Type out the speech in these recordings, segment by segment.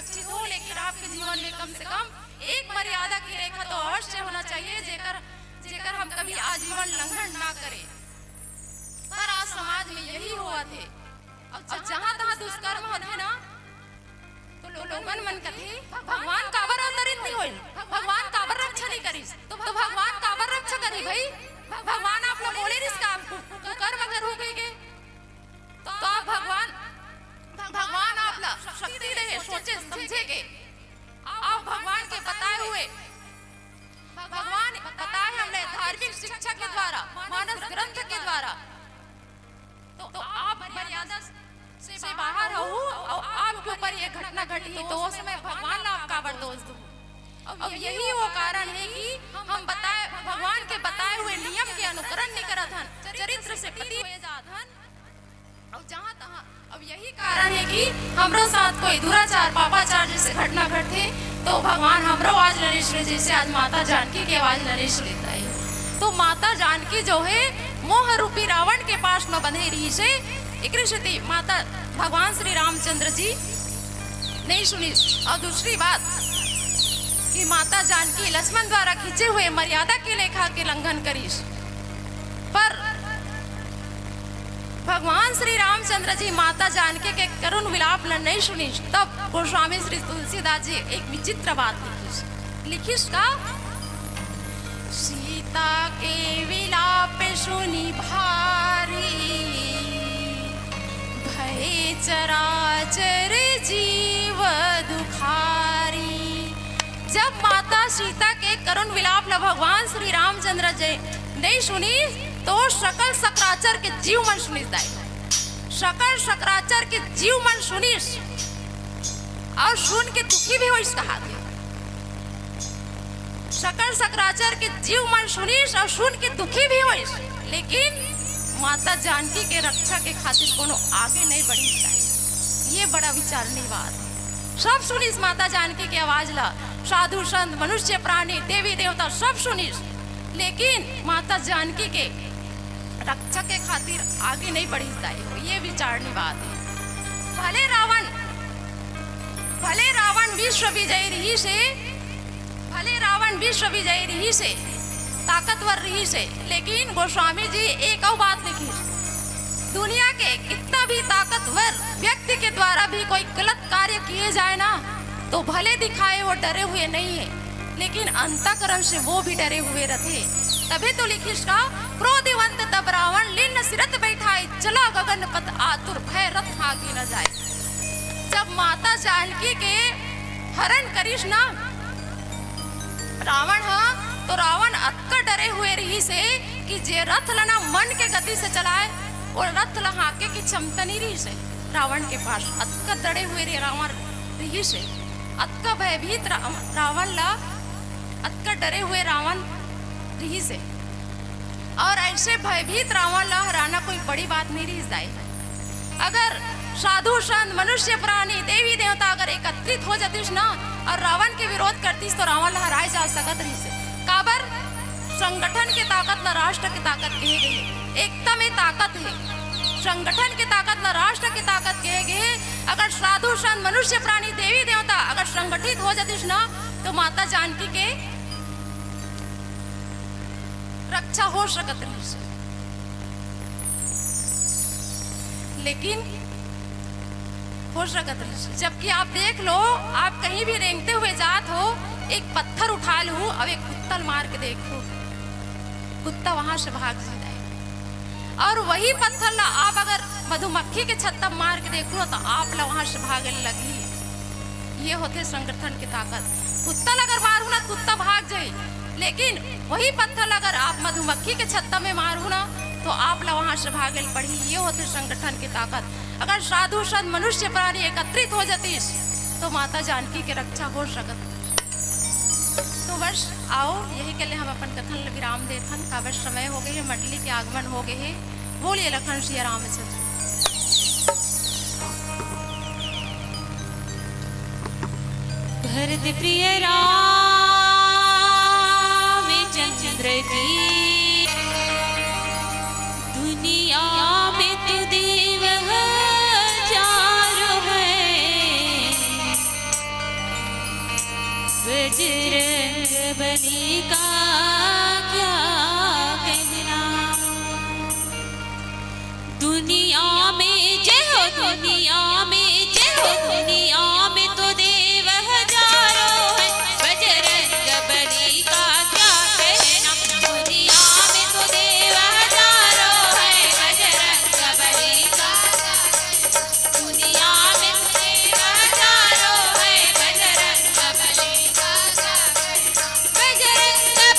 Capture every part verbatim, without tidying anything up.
हो, लेकिन आपके जीवन में कम से कम एक मर्यादा की रेखा तो अवश्य होना चाहिए, जेकर जेकर हम कभी आजीवन लंघन ना करें। पर आज समाज में यही होवत हे। अब जहाँ तहाँ दुष्कर्म होथे ना, तो लोगन मन कथे, "भगवान काबर अवतरित नहीं होइस? भगवान काबर रक्षा नहीं करिस? तो भगवान काबर रक्षा करी भाई? भगवान आप ला बोले रिहिस का, कुकर्म अगर हो गई के?" तो आप भगवान, भगवान आप ला शक्ति दे हे सोचे समझे के। आप भगवान के बताए हुए, भगवान बताए हमला धार्मिक शिक्षा के द्वारा, मानस ग्रंथ के द्वारा। तो, तो आप मर्यादा से बाहर हो और आपके ऊपर ये घटना घटी, तो उस समय भगवान ला आप काबर दोष दो? अब यही वो कारण है कि हम बताए, भगवान के बताए हुए नियम के अनुकरण नहीं करत हन, चरित्र से पति हुए जात हन। और जहाँ तहाँ, अब यही कारण है कि हमरो साथ कोई दुराचार, पापाचार जैसे घटना घटथे, तो भगवान हमरो आवाज ल नहीं सुने, जैसे आज माता जानकी के आवाज ल नहीं सुनता है। तो माता जानकी जो है, मोह रूपी रावण के पास में बंधे रहिस हे, एकरे सेती माता, भगवान श्री रामचंद्र जी नहीं सुनिस। और दूसरी बात कि माता जानकी लक्ष्मण द्वारा खींचे हुए मर्यादा के रेखा के लंघन करिस, पर भगवान श्री रामचंद्र जी माता जानकी के करुण विलाप ल नहीं सुनिस। तब गोस्वामी श्री तुलसीदास जी एक विचित्र बात लिखिस। लिखिस का? सीता के विलाप सुनि भारी, भय चराचर जीव दुखारी। जब माता सीता के करुण विलाप ला भगवान श्री रामचंद्र जी नहीं सुनिस, तो सकल सचराचर के जीव मन सुनिस दाई। सकल सचराचर के जीव मन सुनिस, और सुन के दुखी भी होइस कहाथे। सकल सचराचर के जीव मन सुनिस और सुन के दुखी भी होइस, लेकिन माता जानकी के रक्षा के खातिर कोनो आगे नहीं बढ़िस दाई। ये बड़ा विचारणीय बात हे। सब सुनिस माता जानकी के आवाज ला, साधु संत, मनुष्य प्राणी, देवी देवता सब सुनिस, लेकिन माता जानकी के रक्षा के खातिर आगे नहीं बढ़िस दाई हो, ये विचारणीय बात हे। भले रावण, भले रावण विश्व विजयी रहिस हे, भले रावण विश्व विजयी रहिस हे, ताकतवर रहिस हे, लेकिन गोस्वामी जी एक अउ बात लिखिस, दुनिया के कितना भी ताकतवर व्यक्ति के द्वारा भी कोई गलत कार्य किए जाए ना, तो भले दिखाए वो डरे हुए नहीं है, लेकिन अंतःकरण से वो भी डरे हुए रथे। तभे तो लिखिस का, क्रोधवंत तब रावण लीन सिरत बैठाए, चला गगन पथ आतुर भय रथ आगे न जाए। जब माता जानकी के हरण करिस ना रावण ह, तो रावण अतका डरे हुए रहिस हे कि जे रथ ल ना मन के गति से चलाए, वो रथ ल हाँके की क्षमता नहीं रहिस हे रावण के पास। अतका डरे हुए रे रावण रहिस हे, अतका भयभीत रा-, रावण ला, अतका डरे हुए रावण रहिस हे। और ऐसे भयभीत रावण ला हराना कोई बड़ी बात नहीं रहिस दाई। अगर साधु संत, मनुष्य प्राणी, देवी देवता अगर एकत्रित हो जातिस ना और रावण के विरोध करतिस, तो रावण ला हराए जा सकत रहिस हे। काबर? संगठन के ताकत ला राष्ट्र के ताकत कहे गए हे, एकता में ताकत हे। संगठन के ताकत ला राष्ट्र के ताकत कहे गए हे। अगर साधु संत, मनुष्य प्राणी, देवी देवता अगर संगठित हो जातिस ना, तो माता जानकी के रक्षा हो सकत रहिस, लेकिन हो सकत रहिस। जबकि आप देख लो, आप कहीं भी रेंगते हुए जात हो, एक पत्थर उठा लू, अब एक कुत्ता ल मार के देखो, कुत्ता वहां से भाग जाए। और वही पत्थर ला आप अगर मधुमक्खी के छत्ता म मार के देखो, तो आप ला वहां से भागे लगही। ये होथे संगठन के ताकत। कुत्ता ला अगर मारू ना, कुत्ता भाग जाई, लेकिन वही पत्थर ला अगर आप मधुमक्खी के छत्ता में मारू ना, तो आप ला वहां से भागे ल पड़ही। ये होथे संगठन के ताकत। अगर साधु संत, मनुष्य प्राणी एकत्रित हो जातिस, तो माता जानकी के रक्षा हो सकत। तो बस आओ, यही के लिए हम अपन कथन ल विराम देथन। काबर समय हो गए हे, मंडली के आगमन हो गए हे। बोलिए लखन सिया रामचंद्र। भरत प्रिय रामचंद्र की, दुनिया में तू देव हजारों है। बजरंग बली का क्या कहना। दुनिया में जय हो, दुनिया में जय हो, दुनिया में तो देव हजारों है। बजरंग बली का क्या कहना, दुनिया में तो देव हजारों है। बजरंग बली का क्या कहना, दुनिया में तो देव हजारों है। बजरंग बली का क्या कहना, बजरंग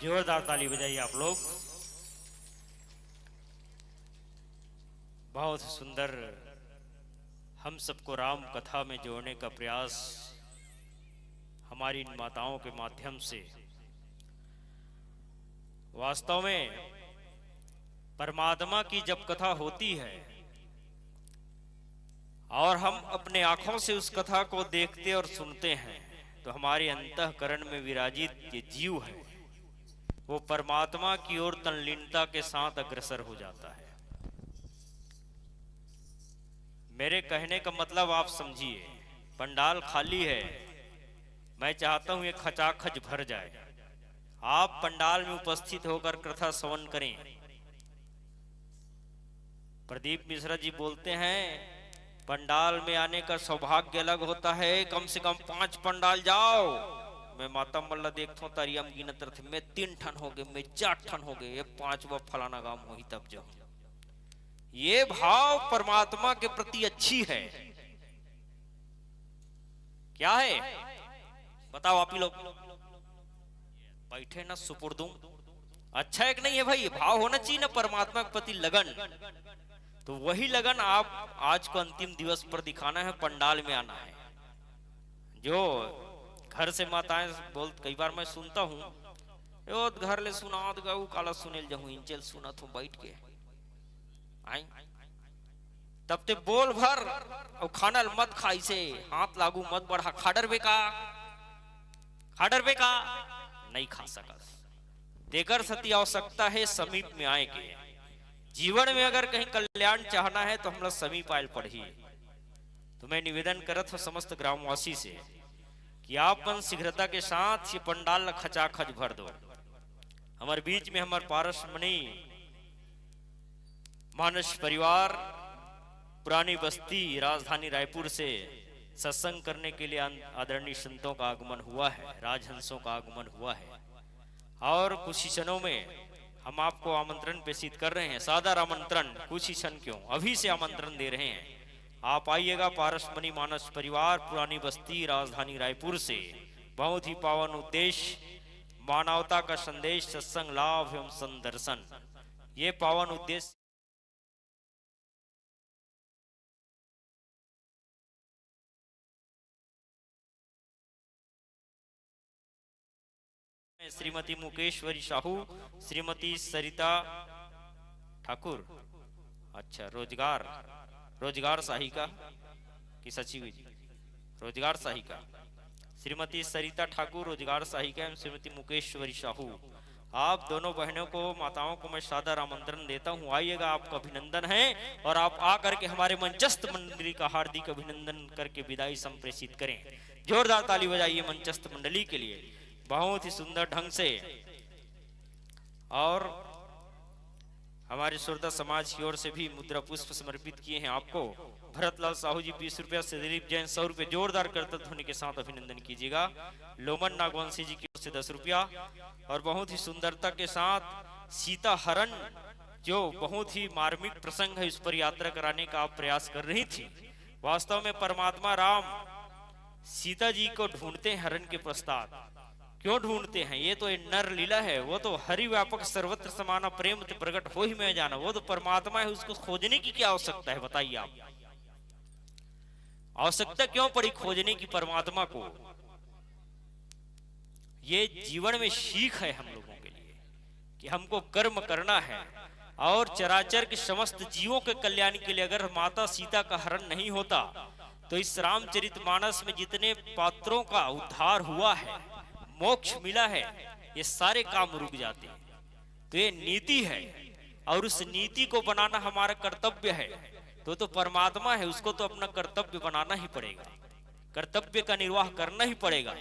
जोरदार ताली बजाइए आप लोग। बहुत सुंदर, हम सबको राम कथा में जोड़ने का प्रयास हमारी इन माताओं के माध्यम से। वास्तव में परमात्मा की जब कथा होती है और हम अपने आंखों से उस कथा को देखते और सुनते हैं, तो हमारे अंतःकरण में विराजित ये जीव है, वो परमात्मा की ओर तल्लीनता के साथ अग्रसर हो जाता है। मेरे कहने का मतलब आप समझिए, पंडाल खाली है, मैं चाहता हूं ये खचाखच भर जाए। आप पंडाल में उपस्थित होकर कथा श्रवण करें। प्रदीप मिश्रा जी बोलते हैं, पंडाल में आने का सौभाग्य अलग होता है, कम से कम पांच पंडाल जाओ। मैं माता मन ला देखथों, तरिया म गिनत रथे, मैं तीन ठन हो गए, मैं चार ठन हो गए, ये पांचवा फलाना गांव होही तब जाऊं। ये भाव परमात्मा के प्रति अच्छी है। क्या है, बताओ आप ही लोग। बैठे ना सुपुर्दुम, अच्छा है कि नहीं है भाई? भाव होना चाहिए ना, परमात्मा के प्रति लगन। तो वही लगन आप आज को अंतिम दिवस पर दिखाना है, पंडाल में आना है। जो घर से माताएं बोल, कई बार मैं सुनता हूँ, "ए, ओ घर ले सुनात गऊ, काला सुनेल जहूँ, इंचेल सुनत हूँ बैठ के।" आई तब ते बोल भर अउ खाना ल मत खा, इसे हाथ लागू मत बढ़ा, खा डरबे का, खा डरबे का, नहीं खा सकस। तेकर सेती आवश्यकता है समीप में आए के। जीवन में अगर कहीं कल्याण चाहना है तो हमला समीप आयल पड़ही। तो मैं निवेदन करत हूँ समस्त ग्रामवासी से कि आप मन शीघ्रता के साथ ये पंडाल ल खचाखच भर दो। हमारे बीच में हमारे पारस मणि मानस परिवार पुरानी बस्ती राजधानी रायपुर से सत्संग करने के लिए आन-, आदरणीय संतों का आगमन हुआ है, राजहंसों का आगमन हुआ है। और कुछ ही क्षणों में हम आपको आमंत्रण प्रेषित कर रहे हैं, सादर आमंत्रण। कुछ ही क्षण क्यों, अभी से आमंत्रण दे रहे हैं। आप आइएगा, पारस मणि मानस परिवार पुरानी बस्ती राजधानी रायपुर से। बहुत ही पावन उद्देश्य, मानवता का संदेश, सत्संग लाभ एवं संदर्शन, ये पावन उद्देश्य। श्रीमती मुकेश्वरी साहू, श्रीमती सरिता ठाकुर, अच्छा, रोजगार, रोजगार सहायिका की सचिव जी, रोजगार सहायिका श्रीमती सरिता ठाकुर, रोजगार सहायिका एवं श्रीमती मुकेश्वरी साहू, आप दोनों बहनों को, माताओं को मैं सादर आमंत्रण देता हूँ, आइएगा, आपका अभिनंदन है और आप आकर के हमारे मंचस्थ मंडली का हार्दिक अभिनंदन करके विदाई संप्रेषित करें। जोरदार ताली बजाइए मंचस्थ मंडली के लिए, बहुत ही सुंदर ढंग से। और हमारे सुरता समाज की ओर से भी मुद्रा पुष्प समर्पित किए हैं आपको। भरतलाल साहू जी बीस रुपया, से दिलीप जैन सौ रुपये, जोरदार करतल ध्वनि के साथ अभिनंदन कीजिएगा। लोमन नागवंशी जी की ओर से दस रुपया। और बहुत ही सुंदरता के साथ सीता हरण, जो बहुत ही मार्मिक प्रसंग है, उस पर यात्रा कराने का आप प्रयास कर रही थी। वास्तव में परमात्मा राम सीता जी को ढूंढते हैं हरण के पश्चात। क्यों ढूंढते हैं? ये तो एक नर लीला है। वो तो हरि व्यापक सर्वत्र समाना, प्रेम ते प्रगट होहि महि जाना। वो तो परमात्मा है, उसको खोजने की क्या आवश्यकता है, बताइए आप? आवश्यकता क्यों पड़ी खोजने की परमात्मा को? ये जीवन में सीख है हम लोगों के लिए कि हमको कर्म करना है और चराचर के समस्त जीवों के कल्याण के लिए। अगर माता सीता का हरण नहीं होता तो इस रामचरित मानस में जितने पात्रों का उद्धार हुआ है, मोक्ष मिला है, ये सारे काम रुक जाते। तो ये नीति है और उस नीति को बनाना हमारा कर्तव्य है। तो, तो परमात्मा है, उसको तो अपना कर्तव्य बनाना ही पड़ेगा, कर्तव्य का निर्वाह करना ही पड़ेगा।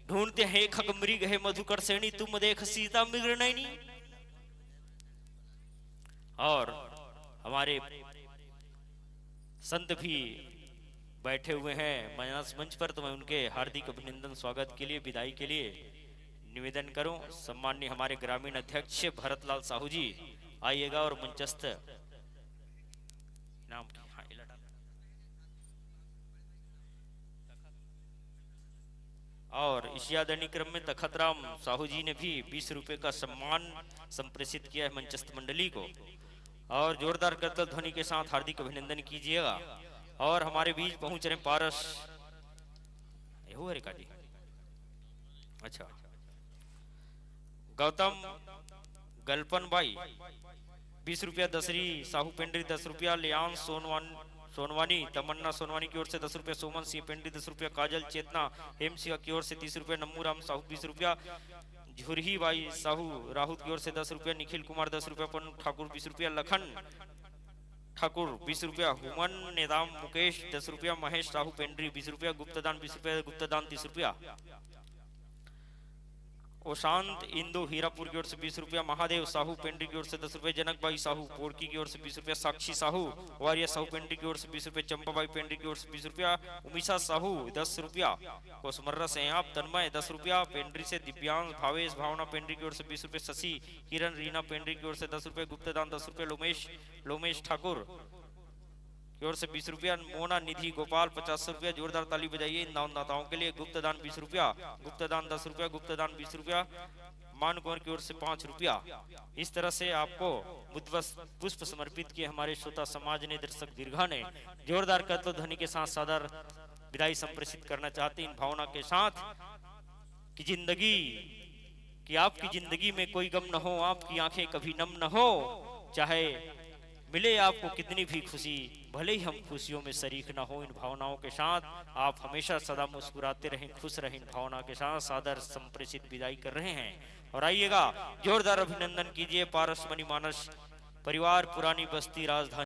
ढूंढते हैं खग मृग है मधुकर श्रेणी, तुम देख सीता मृग नैनी। और हमारे संत भी बैठे हुए हैं मानस मंच पर, तो मैं उनके हार्दिक अभिनंदन, स्वागत के लिए, विदाई के लिए निवेदन करूं। सम्माननीय हमारे ग्रामीण अध्यक्ष भरतलाल साहू जी आइएगा और मंचस्थ इनाम की, हाँ, ये लटा। और इस याद क्रम में तखतराम साहू जी ने भी बीस रुपए का सम्मान संप्रेषित किया है मंचस्थ मंडली को। और जोरदार करतल ध्वनि के साथ हार्दिक अभिनंदन कीजिएगा। और हमारे बीच पहुंच रहे पारस, यहू हरे का जी? अच्छा, गौतम गलपन बाई, बीस रुपया, दसरी साहू पेंड्री दस रुपया, लियान सोनवान सोनवानी, तमन्ना सोनवानी की ओर से दस रुपया, सोमन सिंह पेंड्री दस रुपया, काजल चेतना हेम सिंह की ओर से तीस रुपया, नम्मू राम साहू बीस रुपया, झुरही बाई साहू राहुत की ओर से दस रुपया, निखिल कुमार दस रुपया, पन्नू ठाकुर बीस रुपया, लखन ठाकुर बीस रुपया, हुमन नेदाम मुकेश दस रुपया, महेश साहू पेंड्री बीस रुपया, गुप्तदान बीस रुपया, गुप्तदान तीस रुपया। ओशांत इंदु हीरापुर की ओर से बीस रुपया, महादेव साहू पेंड्री की ओर से दस रुपया, जनक बाई साहू पोड़की की ओर से बीस रुपया, साक्षी साहू वारिया साहू पेंड्री की ओर से बीस रुपया, चंपाबाई पेंड्री की ओर से बीस रुपया, उमिशा साहू दस रुपया, कोसमर्रा से आप तन्मय दस रुपया, पेंड्री से दिव्यांश भावेश भावना पेंड्री की ओर से बीस रुपया, शशि किरण रीना पेंड्री की ओर से दस रुपया, गुप्तदान दस रुपया, लोमेश लोमेश ठाकुर की ओर से बीस रुपया, मोना निधि गोपाल पचास रुपया। जोरदार ताली बजाइए इन दानदाताओं के लिए। गुप्तदान बीस रुपया, गुप्तदान दस रुपया, गुप्तदान बीस रुपया, मान कुंवर की ओर से पाँच रुपया। इस तरह से आपको बुद्ध पुष्प समर्पित किए हमारे श्रोता समाज ने, दर्शक दीर्घा ने। जोरदार करतल ध्वनि के साथ सादर विदाई संप्रेषित करना चाहते हैं इन भावना के साथ कि जिंदगी, कि आपकी जिंदगी में कोई गम न हो, आपकी आंखें कभी नम न हो, चाहे मिले आपको कितनी भी खुशी, भले ही हम खुशियों में शरीक न हो। इन भावनाओं के साथ आप हमेशा सदा मुस्कुराते रहें, खुश रहें। इन भावना के साथ सादर संप्रेषित विदाई कर रहे हैं। और आइएगा, जोरदार अभिनंदन कीजिए पारस मणि मानस परिवार, पुरानी बस्ती, राजधानी